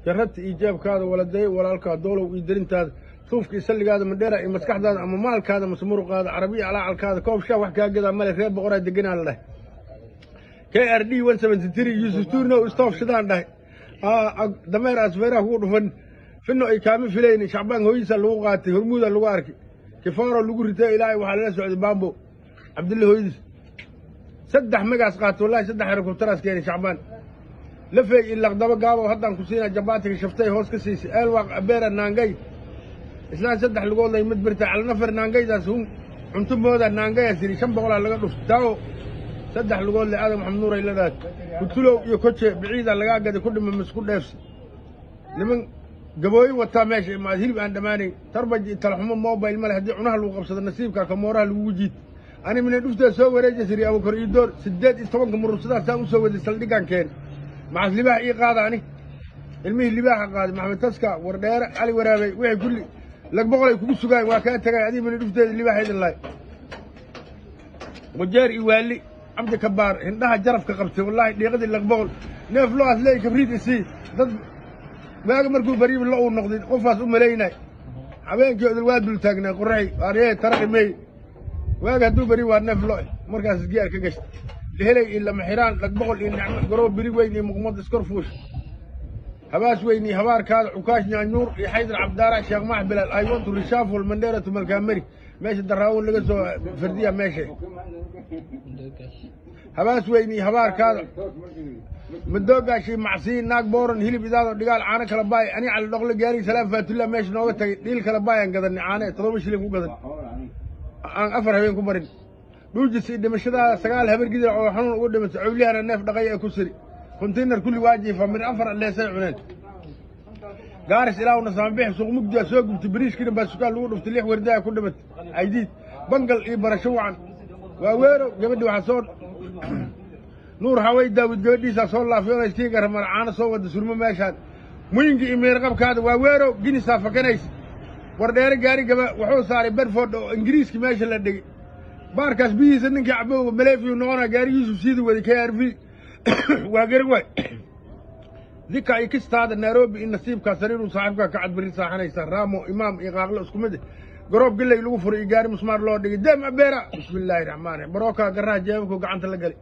Jarrabta iyo jeebkaada waladay walaalkaa doolow iyo darintaada suufka iyo salligaada mandheera iyo maskaxdaada ama maalkaada mase muruqaada carabiya calaacalkaada koob shaa wax kaa gadaa male reer boqoraa deganaa la dhahay. KRD 173 Yusuf Turno stoof sidaan dhahay. Dameer asfeeraha kugu dhufan finno ay kaama filaynin. Shacbaan hooyiisa lagu qaatay, hormuuda lagu arkay, kifaaro lagu ritay. Ilaahay waxaa lala socday Bambo Cabdille hooyadiis saddex magaas qaatay. Wallahi saddex helikobteraas keenay Shacbaan lafey iyo laqdabo gaabo. Haddaan ku siinaa jabaatiga shaftay hoos ka siisay eelwaaq abeera naangay islaan saddex lugood lay mid birta cala nafar naangaydaas hun cunto mooda naangayaas yidhi 500-aa laga dhuftay taawo saddex lugood le Aadan Maxamed Nuur ay leedahay. Kutulow iyo koje biciida lagaa gaday ku dhima misku dheefsi niman gabooyin wataa meesha imaad hilib aan dhammaanayn tarbaj iyo talaxumo mobile male haddii cunaha lagu qabsado nasiibka kamooraha lagugu jiid. Ani mina dhuftaa soo wareeja siri Abukar iyo door 18-ka murugsadaa u soo waday saldhigaan keen maxaas libaax ii qaada ani ilmihii libaaxa qaaday Maxamed Taska Wardheere Cali Waraabey wixii kulli lag boqol ay kugu sugaayeen waa kaa tagay adii mina dhufteeda libaaxa idin lahay. Wajeer iyo waali Cabdi Kabaar hindhaha jarafka qabtay wallaahi dhiiqadii lag boqol neef looaas leey kabriid isii dad waaga markuu bariibi lo uu noqday qofaas u malaynay habeenkii odol waa dul taagnay qoraxi aree taraqi meey waaga hadduu beri waa neef lo markaas giyaar ka gashtay lehelay iyo lama xiraan lag boqol iyo nicmo garoo beri weyn iyo muqmad iskor fuush habaas weyn iyo habaarkaada Cukaash Nyaanyuur iyo Xaydar Cabdaara Sheekh Maax Bilaal. I want to reshuffle Mandera to Malkaamari meesha daraawon laga soo fardiya meesha habaas weyn iyo habaarkaada madoogaashii macsiin naag booran hilib idaado dhigaal caano kala baay ani Cali Dhoqle gaari salaam faatullah meesha nooga tagay dhiil kala baayaan gadanay caane 7 shilin ku gadan aan 4 habeen ku marin dhuujis iyo dhimashadaada 9 habar gidir oo xanuun ugu dhimatay cowliyahana neef dhaqay ee ku siri konteynar kulli waa jiifa mir 4 alleesay cuneen Gaaris ilaahuna saambix suuq mugdiya soo gubtay bariishkiina baasukaa lagu dhuftay 6 wardaa ku dhimatay aydiid bangal iyo barasho wacan waa weero gabadhi waxaa soo Nuur Haway Daawud gabadhiisaa soo laafyoonayskii garamar caano soo wada surmo meeshaan muyingi iyo meerqabkaada waa weero ginisaa fakanaysa Wardheere gaari gaba wuxuu saaray Bedford oo Ingiriiski meesha la dhigay baarkaas biyihiisa ninkii cabowga maleefiyu noqonaa gaarigiisu siida waday KRV waa gari waay dika iyo kistaada Nairobi in nasiibkaa sariiruu saaxiibkaa ka cadbiri saaxanaysa Raamo Imaam iyo Qaaqlo isku mid garoob galley lagu furay iyo gaari musmaar loo dhigay dem abeera. Bismi illaahi raxmaan raxiim barookaa garaha jeebabku gacanta la galay.